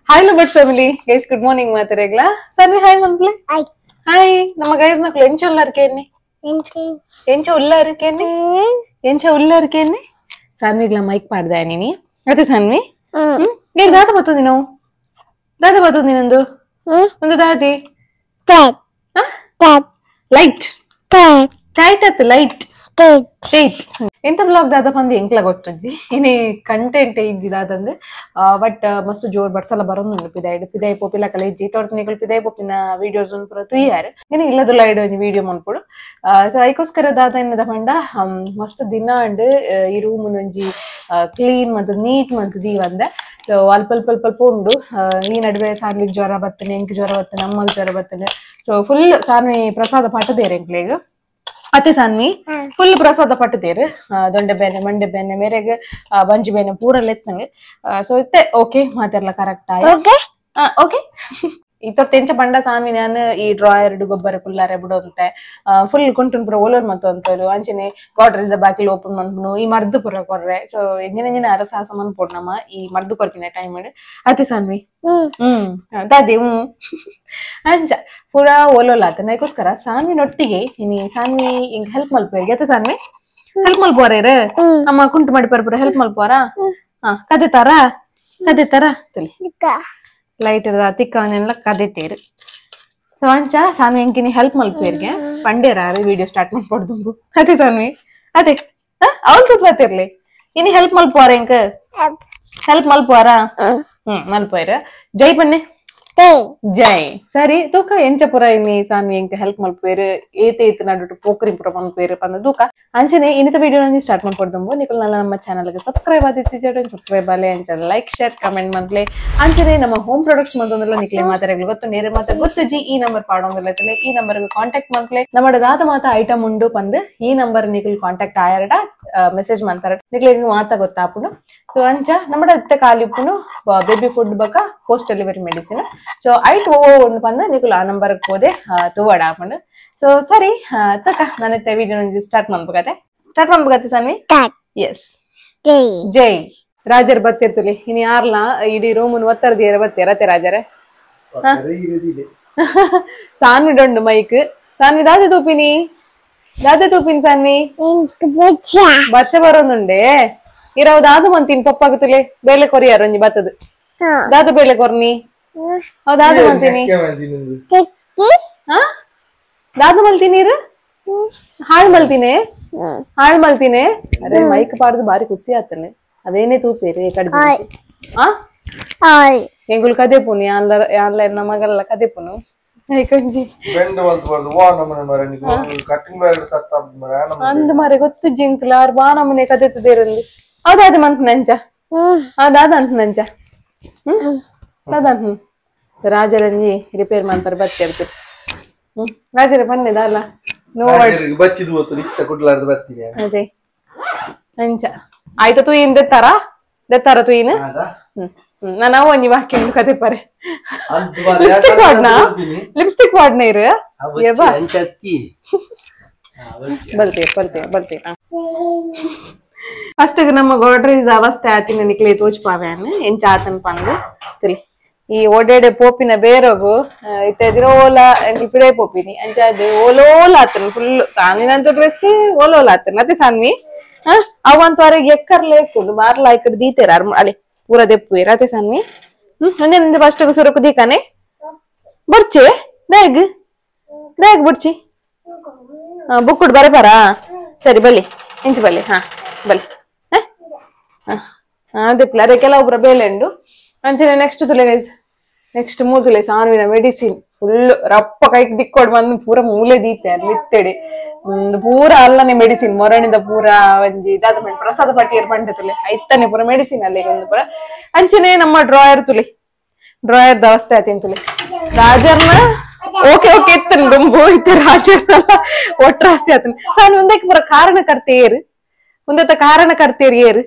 Hi Lovebird family guys, good morning ಮಾತಾಡಗ್ಲಾ. Saanvi hi ಮನ್ಪ್ಲೆ. Hi ನಮ್ಮ guys ನಕ್ಲು ಎಂಚ ಉಲ್ಲಾರ್ಕೇನಿ, ಎಂಚ ಉಲ್ಲಾರ್ಕೇನಿ, ಎಂಚ ಉಲ್ಲಾರ್ಕೇನಿ. ಸಾನ್ವಿಗ್ಲ ಮೈಕ್ ಪಾಡ್ದ ನೀನಿ ಅದೇ ಸಾನ್ವಿ. ಏ ದಾದ ಬತ್ತುಂದಿ ನಾವು, ದಾದ ಬತ್ತುಂದಿ ನಂದು ಒಂದು ದಾದಿ ಲೈಟ್ ಟೈಟ್ ಆತ್ ಲೈಟ್ ಟೈಟ್. ಎಂತ ಬ್ಲಾಗ್ ದಾದ ಪಂದು ಎಂಕ್ಲ ಗೊತ್ತುಜ್ಜಿ, ಇನಿ ಕಂಟೆಂಟ್ ಇಜ್ಜಿ ದಾದಂದು. ಬಟ್ ಮಸ್ತ್ ಜೋರ್ ಬಡ್ಸಲ ಬರೋದು ಪಿದಾಯ್ಡು ಪಿದಾಯಿ ಪೋಪಿಲ ಕಲೆ ಇಜ್ಜಿ ತೋರ್ತು ನಿಕುಲು ಪಿದಾಯಿ ಪೋಪಿನ ವಿಡಿಯೋಸ್ ಪೂರ ತುಯ್ಯಾರು ಇನಿ ಇಲ್ಲದುಲ್ಲ ಇಡು ಒಂಜಿ ವಿಡಿಯೋ ಮನ್ಪುಡು. ಸೊ ಐಕೋಸ್ಕರ ದಾದ ಎನ್ನದ ಪಂಡ ಮಸ್ತ್ ದಿನ ಅಂಡ್ ಈ ರೂಮ್ ಒಂಜಿ ಕ್ಲೀನ್ ಮಂತ್ ನೀಟ್ ಮಂತ್ ದೀವಂದೆ. ಸೊ ಅಲ್ಪ ಅಲ್ಪ ಅಲ್ಪ ಅಲ್ಪ ಉಂಡು. ಈ ನಡುವೆ ಸಾನ್ವಿಗ್ ಜ್ವರ ಬತ್ತನೆ, ಎಂಕ್ ಜ್ವರ ಬತ್ತನೆ, ಅಮ್ಮಗ್ ಜ್ವರ ಬತ್ತನೆ. ಸೊ ಫುಲ್ ಸಾನ್ವಿ ಪ್ರಸಾದ ಪಟ್ಟದೇರು ಎಂಕ್ಲೆಗ್ ಅತ್ತೆ ಸಾನ್ವಿ ಫುಲ್ ಪ್ರಸಾದ ಪಟ್ಟದೇರು. ದೊಂಡೆ ಬೇನೆ ಮಂಡೆ ಬೇನೆ ಮೇರೆಗ್ ಬಂಜಿ ಬೇನೆ ಪೂರಲ್ಲ ಎತ್ತಂಗೆ. ಸೊ ಇತ್ತೆ ಓಕೆ ಮಾತಾಡ್ಲ ಕರೆಕ್ಟ್ ಆಯ್ ಓಕೆ. ಈ ತೊರ್ತೆಂಚ ಬಂಡ ಸಾನ್ವಿ ನಾನು ಈ ಡ್ರಾಯರ್ ಗೊಬ್ಬರ ಕುಲ್ಲಾರೆ ಬಿಡುವಂತೆ ಫುಲ್ ಕುಂಟುನ್ ಪೂರ ಓಲೋರ್ ಮಂತು ಅಂತರು ಅಂಚನೆ ಗಾಡ್ರೇಜ್ the ಬಾಕಿಲ್ ಓಪನ್ ಮನ್ಪುನು ಈ ಮರ್ದು ಪೂರ ಕೊರ್ರೆ. ಸೊ ಎಂಜಿನ ಎಂಜಿನ ಅರಸಾಹಸ ಮನ್ಪೋಡು ನಮ್ಮ ಈ ಮರ್ದು ಕೊರ್ಪಿನ ಟೈಮ್ ಅತ್ತೆ ಸಾನ್ವಿ. ದಾದಿ ಅಂಚ ಪೂರ ಓಲೋಲ ಆತ. ನೈಕೋಸ್ಕರ ಸಾನ್ವಿ ನೊಟ್ಟಿಗೆ ಇನಿ ಸಾನ್ವಿ ಹಿಂಗ್ ಹೆಲ್ಪ್ ಮಲ್ಪೇರಿಗೆ ಅತ್ತೆ ಸಾನ್ವಿ. ಹೆಲ್ಪ್ ಮಲ್ಪೋರೇರು ಅಮ್ಮ ಕುಂಟು ಮಾಡಿ ಪರ ಹೆಲ್ಪ್ ಮಲ್ಪೋರ. ಕದೆ ತರ ಕದೆ ತರ ತುಲಿ ಲೈಟ್ ಇರದ ತಿಕ್ಕವನ್ನೆಲ್ಲ ಕದೆತೇರು. ಸೊ ಅಂಚ ಸಾನ್ವಿ ಎಂಕಿನಿ ಹೆಲ್ಪ್ ಮಲ್ಪೇರಿಗೆ ಪಂಡೇರಾರು ವಿಡಿಯೋ ಸ್ಟಾರ್ಟ್ ಮಾಡ್ಕೊಡ್ದು ಅದೇ ಸಾನ್ವಿ. ಅದೇ ಅವಳು ತುಪ್ಪ ಇನಿ ಹೆಲ್ಪ್ ಮಲ್ಪೋರ ಎಂಕ್ ಹೆಲ್ಪ್ ಮಲ್ಪೋರ. ಮಲ್ಪೋರ ಜೈ ಪನ್ನೆ ಜೈ. ಸರಿ ತೂಕ ಎಂಚ ಪುರ ಇನಿ ಸಾನ್ವಿ ಎಂಕ್ ಹೆಲ್ಪ್ ಮಲ್ಪೇರು ಏತ ಏತ್ ನಡುಟು ಪೋಕ್ರಿ ಪುರ ಮಲ್ಪೇರು ಪಂದ ತೂಕ. ಅಂಚನೆ ಇನ್ನಿತ ವಿಡಿಯೋ ಸ್ಟಾರ್ಟ್ ಮಾಡ್ಕೊಡ್ದುಂಬು ನಿಕುಲ್ ನಮ್ಮ ಚಾನಲ್ ಗೆ ಸಬ್ಸ್ಕ್ರೈಬ್ ಆದಿತ್ತಿ ಸಬ್ಸ್ಕ್ರೈಬ್ ಆಲೆ ಅಂಚನೆ like share comment ಮನ್ಪ್ಲೆ. ಅಂಚನೆ ನಮ್ಮ ಹೋಮ್ ಪ್ರಾಡಕ್ಟ್ಸ್ ಮಂತಂದ್ರಲ್ಲ ನಿಕ್ಲೆ ಮಾತಾಡಲು ಗೊತ್ತು ನೇರ ಮಾತ ಗೊತ್ತು ಜಿ ಈ ನಂಬರ್ ಪಾಡೋಂದಿಲ್ಲ ಈ ನಂಬರ್ ಕಾಂಟ್ಯಾಕ್ಟ್ ಮನ್ಪ್ಲೆ. ನಮ್ಮ ದಾದ ಮಾತ ಐಟಮ್ ಉಂಡು ಪಂದ್ ಈ ನಂಬರ್ ನಿಕುಲ್ ಕಾಂಟ್ಯಾಕ್ಟ್ ಆಯರಡ ಮೆಸೇಜ್ ಮಂತಾರ ನಿಕ್ಲೆ ಮಾತ ಗೊತ್ತಾಪುನು. ಸೊ ಅಂಚ ನಮ್ಮ ಇತ್ತೆ ಕಾಲಿಪ್ಪುನು ಬೇಬಿ ಫುಡ್ ಬಕ post delivery medicine. So ಐಟ್ ಓ ಉಂಡು ಪಂದ್ ನಿಕುಲ್ ಆ ನಂಬರ್ ಹೋದೆ ತೂವಾಡ ಆಪುಂಡು. ಸೊ ಸರಿ ತಕ ನಾನಿತ್ತೆ ವಿಡಿಯೋ ಸ್ಟಾರ್ಟ್ ಮಾಡ್ಬೇಕಾತೆ. ಸ್ಟಾರ್ಟ್ ಮಾಡ್ಬೇಕಾತೆ ಸಾನ್ವಿ. ಎಸ್ ಜೈ ರಾಜರ್ ಬತ್ತಿರ್ತುಲಿ ಇನಿ ಯಾರ್ಲಾ ಇಡೀ ರೂಮನ್ ಒತ್ತರದಿಯರ ಬತ್ತೀರ ಅತ್ತೆ ರಾಜರೇ. ಸಾನ್ವಿ ಡೊಂಡು ಮೈಕ್. ಸಾನ್ವಿ ದಾದೆ ತೂಪಿನಿ ದಾದೆ ತೂಪಿನಿ ಸಾನ್ವಿ ವರ್ಷ ಬರೋನುಂಡೆ ಇರವು ದಾದು ಮಂತೀನಿ ಪಪ್ಪಾಗುತ್ತಲೆ ಬೇಲೆ ಕೊರಿಯಾರ ಒಂಜಿ ಬತ್ತದು ದಾದು ಬೇಲೆ ಕೊರ್ನಿ ದಾದು ಮಂತೀನಿ ದಾದು ಮಲ್ತೀನಿ ಹಾಳು ಮಲ್ತೀನಿ ಹಾಳು ಮಲ್ತೀನಿ. ಅರೆ ಮೈಕ್ ಪಾಡ್ದು ಬಾರಿ ಖುಷಿ ಆತನೆ ಅದೇನೇ ತೂಪೇರಿ ಕಡಿಮೆ. ಎಂಗುಲ್ ಕದೆ ಪುನಿ ಆನ್ಲೈನ್ ನಮಗೆಲ್ಲ ಕದೆ ಪುನು ಅಂದ್ ಮಾರೆ ಗೊತ್ತು ಜಿಂಕ್ಲ ಬಾ ನಮ್ಮನೆ ಕದೆ ತುದೇರಂದು ಹೌದಾದ ಮಂತ್ ನಂಚ ಹೌದಾದ ಅಂತ ನಂಚ ದಾದ. ರಾಜರಂಜಿ ರಿಪೇರ್ ಮಾಡ್ತಾರೆ ಬತ್ತಿ ರಾಜರ ಬನ್ನಿ ದಾಲ ನೋ ವರ್ಡ್ಸ್ ಅದೇ ಅಂಚ ಆಯ್ತಾ ತೂಯಿನ್ ದೆತ್ತಾರ ದೆತ್ತಾರ ತೂಯಿನ್. ನಾನು ಒಂಜಿ ಬಾಕಿ ಉಂಡು ಕತೆ ಪರೆ ಲಿಪ್ಸ್ಟಿಕ್ ವಾಡ್ನಾ ಲಿಪ್ಸ್ಟಿಕ್ ವಾಡ್ನ ಇರು ಬಲ್ತೆ ಬಲ್ತೆ ಬಲ್ತೆ. ಫಸ್ಟ್ ನಮ್ಮ ಗೋಡ್ರೇಜ್ ಅವಸ್ಥೆ ಆತಿನ ನಿಕ್ಲೆ ತೋಚ್ಪಾವ್ಯಾನ್ ಎಂಚ ಆತನ್ ಪಂದು ತುಲಿ ಈ ಒಡೆಡೆ ಪೋಪಿನ ಬೇರೋಗು ಇತ್ತೆ ಓಲ ಎಂಕುಲು ಪಿದೈ ಪೋಪಿನಿ ಅಂಚ ಅದು ಓಲೋಲ ಆತನ ಫುಲ್ ಸಾನ್ವಿನಂತ ಡ್ರೆಸ್ ಓಲೋಲ ಆತನ ಅತ್ತೆ ಸಾನ್ವಿ. ಅವಂತ ಹೊರಗೆ ಎಕ್ಕರ್ಲೆ ಕುಂಡು ಬಾರ್ಲ ಇಕ್ಕಡೆ ದೀತೇರ ಅಲೆ ಪೂರ ದೆಪ್ಪುವೇರ ಅತ್ತೆ ಸಾನ್ವಿ. ಒಂದೇ ಫಸ್ಟ್ ಸುರಕು ದೀಕಾನೆ ಬುಡ್ಚೆ ದಾಗ್ ದಾಗ್ ಬುಡ್ಚಿ ಬುಕ್ಕುಡು ಬರಪಾರ. ಸರಿ ಬಲ್ಲಿ ಇಂಚು ಬಲ್ಲಿ ಹಾ ಬಲ್ಲಿ ದೆಪ್ಪಲ ಅದೇ ಕೆಲವೊಬ್ಬರ ಬೇಲೆ ಉಂಡು. ಅಂಚನೆ ನೆಕ್ಸ್ಟ್ ತುಲೆ ಗೈಸ್ ನೆಕ್ಸ್ಟ್ ಮೂರು ತುಲೆ ಸಾನ್ವಿನ ಮೆಡಿಸಿನ್ ಫುಲ್ ರಪ್ಪ ಕೈಗೆ ದಿಕ್ಕೋಡ್ ಬಂದು ಪೂರ ಮೂಲೆ ದೀತೆ ಮಿತ್ತೆಡೆ ಪೂರ ಅಲ್ಲನೆ ಮೆಡಿಸಿನ್ ಮೊರಣಿದ ಪೂರ ಒಂಜಿ ದಾದ ಪ್ರಸಾದ ಪಟ್ಟಿಯರ್ ಪಂಡೆ ತುಲೆ ಐತನೆ ಪೂರ ಮೆಡಿಸಿನ್ ಅಲ್ಲೇ ಒಂದು ಪೂರ. ಅಂಚನೆ ನಮ್ಮ ಡ್ರಾಯರ್ ತುಲೆ ಡ್ರಾಯರ್ ದವಸ್ಥೆ ಆತಿನ್ ತುಲೆ ರಾಜರ್ನ ಓಕೆ ಓಕೆ ಎತ್ತನ್ ದುಂಬು ಇತ್ತೆ ರಾಜರ್ನ ಒಟ್ರಾಸಿ ಆತನ ಸಾನ್ವಿ ಒಂದಕ್ಕೆ ಪೂರ ಕಾರಣ ಕರ್ತೇರು ಒಂದತ್ತ ಕಾರಣ ಕರ್ತೇರು ಏರು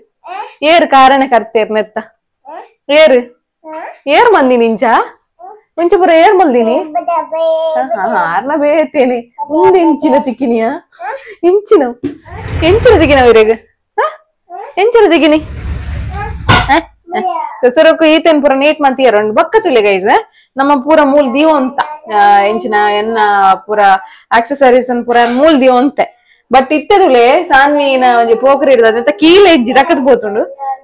ಏರು ಕಾರಣ ಕರ್ತೇರು ನೆತ್ತ ಏರು ಏರ್ ಮಂದಿನಿ ಇಂಚ ಮುಂಚೆ ಪೂರ ಏರ್ ಮಲ್ದಿನಿ ಆರ್ನ ಬೇತೇನೆ ಒಂದು ಇಂಚಿನ ತಿಕ್ಕಿನಿಯ ಇಂಚಿನ ಎಂಚಿನ ತಿಕ್ಕಿನ ಇರೇಗ ಎಂಚಿನ ತಿಕ್ಕಿನಿ ಸುರಕು ಈತೇನ್ ಪೂರ ನೀಟ್ ಮಂತಿಯರ್ ಉಂಡು ಬಕ್ಕ ತುಲೆ ಗೈಸ್ ನಮ್ಮ ಪೂರ ಮೂಲ್ ದಿಯೋ ಅಂತ ಎಂಚಿನ ಎನ್ನ ಪೂರ ಆಕ್ಸೆಸರೀಸ್ ಪೂರ ಮೂಲ್ ದಿಯೋ ಅಂತೆ ಬಟ್ ಇತ್ತದುಲೆ ಸಾನ್ವಿನ ಒಂಜಿ ಪೋಖರಿ ಇಡ್ದ ಕೀಲ ಇಜ್ಜಿ ದಕ್ಕದ್ ಪೋತುಂಡು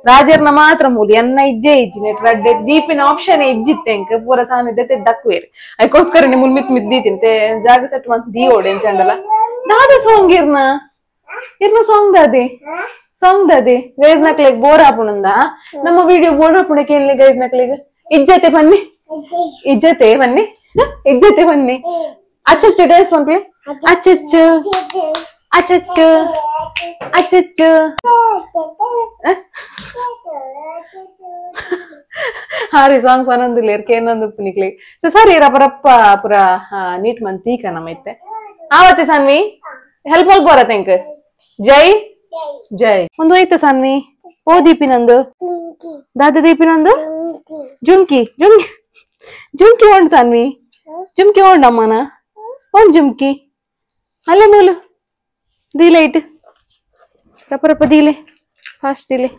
ರಾಜರ್ನ ಮಾತ್ರ ಮೂಲಿ ಎನ್ನ ಇಜ್ಜೆ ಇಜ್ಜಿ ನೆಟ್ ರಡ್ಡೆ ದೀಪಿನ ಆಪ್ಷನ್ ಇಜ್ಜಿತ್ತೆ ಎಂಕ್ ಪೂರ ಸಾನ್ವಿ ದತ್ತೆ ದಕ್ಕುವೇರು ಅದಕ್ಕೋಸ್ಕರ ನಿಮ್ಮನ್ ಮಿತ್ ಮಿತ್ ದೀತಿಂತೆ ಜಾಗ ಸೆಟ್ ಮಂತ್ ದೀವೋಡು ಎಂಚಂಡಲ ದಾದ ಸಾಂಗ್ ಇರ್ನ ಇರ್ನ ಸಾಂಗ್ ದಾದೆ ಸಾಂಗ್ ದಾದೆ ಗೈಸ್ ನಕ್ಲೆಗ್ ಬೋರ್ ಆಪುಣಂದ ನಮ್ಮ ವಿಡಿಯೋ ಬೋರ್ ಆಪುಣಕ್ಕೆ ಏನ್ಲಿ ಗೈಸ್ ನಕ್ಲೆಗ್ ಇಜ್ಜತೆ ಬನ್ನಿ ಇಜ್ಜತೆ ಬನ್ನಿ ಇಜ್ಜತೆ ಬನ್ನಿ ಅಚ್ಚಚ್ಚು ಡ್ಯಾನ್ಸ್ ಮನ್ಪ್ಲೆ ಅಚ್ಚಚ್ಚು ಅಚ್ಚಚ್ಚು ಅಚ್ಚಚ್ಚು ಹಾರಿ ಸಾಂಗ್ ಪನೊಂದಿಲ್ಲ ಏನೊಂದು ಪುನಿಕ್ಲಿ ಸೊ ಸರಿ ರಪ್ಪ ಪೂರ ನೀಟ್ ಮಂತೀಕ ನಮ್ಮೈತೆ ಆವತ್ತೆ ಸಾನ್ವಿ ಹೆಲ್ಪ್ ಮಲ್ ಬೋರತ್ತೆ ಎಂಕ್ ಜೈ ಜೈ ಒಂದು ಐತೆ ಸಾನ್ವಿ ಓ ದೀಪಿನಂದು ದಾದ ದೀಪಿನಂದು ಜುಂಕಿ ಜುಂಕಿ ಜುಂಕಿ ಓಂಡ್ ಸಾನ್ವಿ ಜುಮ್ಕಿ ಓಂಡ್ ಅಮ್ಮನ ಒಂದ್ ಜುಮ್ಕಿ ಅಲ್ಲೇ ಮೂಲು ದೀಲೈಟ್ ರಪ್ಪ ರಪ್ಪ ದೀಲೆ ಫಾಸ್ಟ್ ದೀಲೆ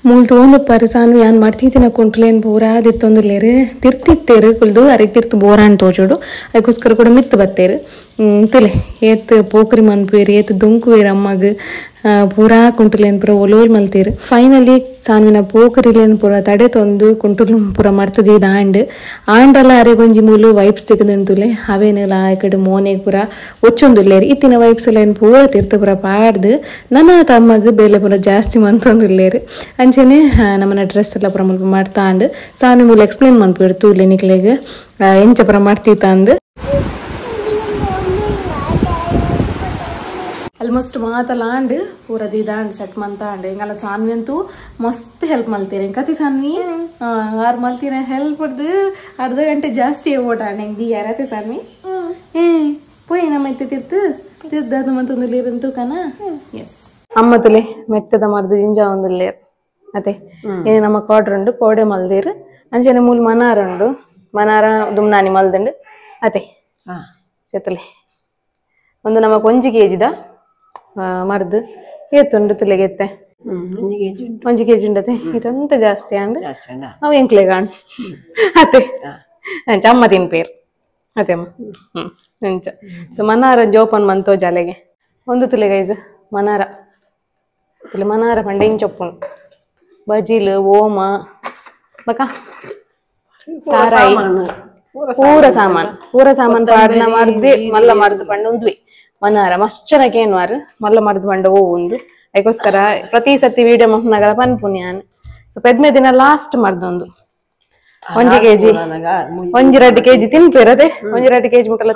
ಮೂಲ್ ತೊಗೊಂಡಪ್ಪಾರು ಸಾನ್ವಿ ಯಾನ್ ಮಾಡ್ತಿದ್ದಿನ ಕುಂಟ್ಲೇನು ಪೂರ ದಿತ್ತೊಂದುಲ್ಲೇರು ತಿರ್ತಿತ್ತೇರು ಕುಲ್ದು ಅರೆಗೆ ತಿರ್ತು ಬೋರಾನ್ ತೋಜೋಡು ಅದಕ್ಕೋಸ್ಕರ ಕೂಡ ಮಿತ್ತು ಬತ್ತೇರು ತುಲೆ ಏತ್ ಪೋಕ್ರಿ ಮನ್ಪುವೇರು ಏತ್ ದೊಂಕುವೇರು ಅಮ್ಮಗ್ ಪೂರಾ ಕುಂಟುಲೇನು ಪೂರ ಒಲೋಲ್ ಮಲ್ತೇರು ಫೈನಲಿ ಸಾನ್ವಿನ ಪೋಕರಿಲೇನು ಪೂರ ತಡೆ ತೊಂದು ಕುಂಟುಲು ಪೂರ ಮರ್ತದಿ ಆಂಡ್ ಆಂಡಲ ಅರೆಗೊಂಜಿ ಮೂಲು ವೈಪ್ಸ್ ತೆಗೆದನ್ ತುಲೆ ಅವೇನೆಲ್ಲ ಆ ಕಡೆ ಮೋನೆಗೆ ಪೂರ ಒಚ್ಚೊಂದುಲ್ಲೇರು ಇತ್ತಿನ ವೈಪ್ಸ್ ಎಲ್ಲ ಏನು ಪೂರ ತಿರ್ತು ಪೂರ ಪಾಡ್ದು ನನ್ನ ತಮ್ಮಗ್ ಬೇಲೆ ಪೂರ ಜಾಸ್ತಿ ಮಂತೊಂದುಲ್ಲೇರು ಅಂಚೆನೆ ನಮ್ಮನ ಡ್ರೆಸ್ ಎಲ್ಲ ಪೂರ ಮುಲ್ಪ ಮಾಡ್ತಾ ಆಂಡ್ ಸಾನ್ವಿ ಮೂಲು ಎಕ್ಸ್ಪ್ಲೇನ್ ಮನ್ಪುವೇರು ತೂಲೆ ನಿಕ್ಲೆಗ್ ಎಂಚ ಪೂರ ಮಾಡ್ತೀತ ಅಂದ್ ಆಲ್ಮೋಸ್ಟ್ ಮಾತಲ್ಲ ಆಂಡ್ ಪೂರ ದೀದಾಂಡ್ ಸೆಟ್ ಮಂತಾಂಡ್ ಎಂಗಲ್ಲ ಸಾನ್ವಿ ಅಂತೂ ಮಸ್ತ್ ಹೆಲ್ಪ್ ಮಲ್ತೀರಿ ಕತಿ ಸಾನ್ವಿ ಆರು ಮಲ್ತೀರ ಹೆಲ್ಪ್ ಹೊಡ್ದು ಅರ್ಧ ಗಂಟೆ ಜಾಸ್ತಿ ಓಟಾಂಡ್ ಹೆಂಗ್ the ಯಾರತೆ ಸಾನ್ವಿ ಪೋಯ್ ನಮ್ಮೈತೆ ತಿರ್ತು ತಿರ್ದಾದ ಮಂತೊಂದು ಕನ ಎಸ್ ಅಮ್ಮ ತುಲೆ ಮೆತ್ತದ ಮರ್ದು ಜಿಂಜ ಒಂದುಲ್ಲೇರು ಅದೇ ಏ ನಮ್ಮ ಕೋಡ್ರುಂಡು ಉಂಡು ಕೋಡೆ ಮಲ್ದಿರು ಅಂಚನೆ ಮೂಲು ಮನಾರ ಉಂಡು ಮನಾರ ದುಮ್ನಾನಿ ಮಲ್ದುಂಡು ಅದೇ ಚೇತಲೆ ಒಂದು ನಮಕ್ ಒಂಜಿ ಕೆಜಿದ ಮರ್ದು ಏತುಂಡು ತುಲೆಗೆ ಎತ್ತೆ ಒಂಜಿ ಕೆಜಿ ಉಂಡತೆ ಇದಂತ ಜಾಸ್ತಿ ಅಂಡ್ ಅವು ಎಂಕ್ಲೆಗ ಅತ್ತೆ ಅಂಚ ಅಮ್ಮ ತಿನ್ಪೇರು ಅತ್ತೆ ಅಮ್ಮ ಅಂಚ ಮನಾರ ಜೋಪನ್ ಮಂತೋ ಜಾಲೆಗೆ ಒಂದು ತುಲೆಗೈಜ್ ಮನಾರ ತುಲೆ ಮನಾರ ಪಂಡೆ ಇಂಚೊಪ್ಪುಂಡು ಬಜಿಲ್ ಓಮ ಬಕ ತಾರಾಯಿ ಪೂರ ಸಾಮಾನು ಪೂರ ಸಾಮಾನು ಪಾಡ್ನ ಮರ್ದು ಮಲ್ಲ ಮರ್ದು ಪಂಡ ಉಂದ್ವಿ ಮನಾರ ಮಸ್ತ್ ಚೆನ್ನಾಗಿ ಏನ್ವಾರು ಮಲ್ಲ ಮರ್ದು ಪಂಡ ಓ ಒಂದು ಅದಕ್ಕೋಸ್ಕರ ಪ್ರತಿ ಸತಿ ವಿಡಿಯೋ ಮಹನಗಲ ಪನ್ಪುನ್ಯಾನ್ ಸೊ ಪೆದ್ಮೆ ದಿನ ಲಾಸ್ಟ್ ಮರ್ದೊಂದು ಒಂಜಿ ಕೆಜಿ ಒಂಜಿ 2 ಕೆಜಿ ತಿನ್ಪೇರು ಅದೇ ಒಂಜಿ 2 ಕೆಜಿ ಮುಟ್ಟಲ್ಲ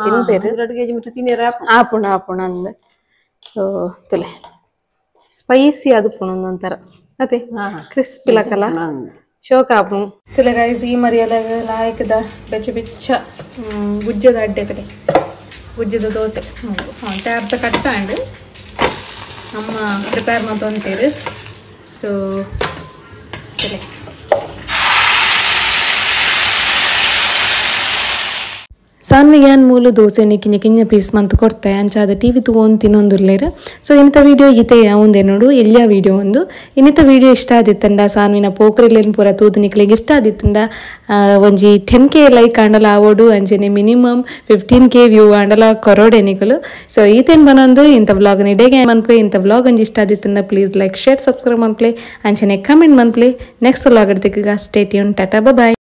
ತಿನ್ಪೇರು ಆಪುಣ ಆಪುಣ ಅಂದ ಸೊ ತುಲೆ ಸ್ಪೈಸಿ ಅದು ಪುಣ ಒಂಥರ ಅದೇ ಕ್ರಿಸ್ಪಿ ಲಕಲ ಶೋಕ ಆಪು ತುಲೆ ಗೈಸ್ ಈ ಮರಿಯಲ ಲಾಯಕದ ಬೆಚ್ಚ ಬೆಚ್ಚ ಗುಜ್ಜದ ಅಡ್ಡೆ ತುಲೆ ಗುಜ್ಜದ ದೋಸೆ ಅರ್ಧ ಕಟ್ಟಾಂಡ್ ಅಮ್ಮ ಪ್ರಿಪೇರ್ ಮಾಡ್ತೊಂತೇರು ಸೊ ತುಲೆ ಸಾನ್ವಿಗೆ ಯಾನ್ ಮೂಲು ದೋಸೆನಿ ಕಿಂಜ ಕಿಂಜ ಪೀಸ್ ಮಂತ್ ಕೊಡ್ತೆ ಅಂಚಾದ ಟಿವಿ ತಗೊಂಡು ತಿನ್ನೊಂದುಲ್ಲೇರು ಸೊ ಇಂಥ ವಿಡಿಯೋ ಈತೆ ಯಾವುದೇ ನೋಡು ಎಲ್ಲ ವಿಡಿಯೋ ಒಂದು ಇನ್ನಿತ ವಿಡಿಯೋ ಇಷ್ಟ ಆದಿತ್ತಂಡ ಸಾನ್ವಿನ ಪೋಖ್ರಿಲೇನು ಪೂರ ತೂದು ನಿಕ್ಲೆಗ್ ಇಷ್ಟ ಆದಿತ್ತಂಡ ಒಂಜಿ 10K like ಆಂಡಲ ಆವೋಡು ಅಂಚನೆ minimum 15K view ಆಂಡಲ ಕೊರೋಡೆ ನಿಕಲು ಸೊ ಈತೇನು ಬನೊಂದು ಇಂಥ ಬ್ಲಾಗ್ ನಿಡೆಗೆ ಮನ್ಪೆ ಇಂಥ ಬ್ಲಾಗ್ ಒಂಜಿ ಇಷ್ಟ ಆದಿತ್ತಂಡ please like share subscribe ಮನ್ಪ್ಲೆ ಅಂಚನೆ ಕಮೆಂಟ್ ಮನ್ಪ್ಲೆ ನೆಕ್ಸ್ಟ್ ವ್ಲಾಗ್ ಇಡ್ತಿಗ stay tune tata bye.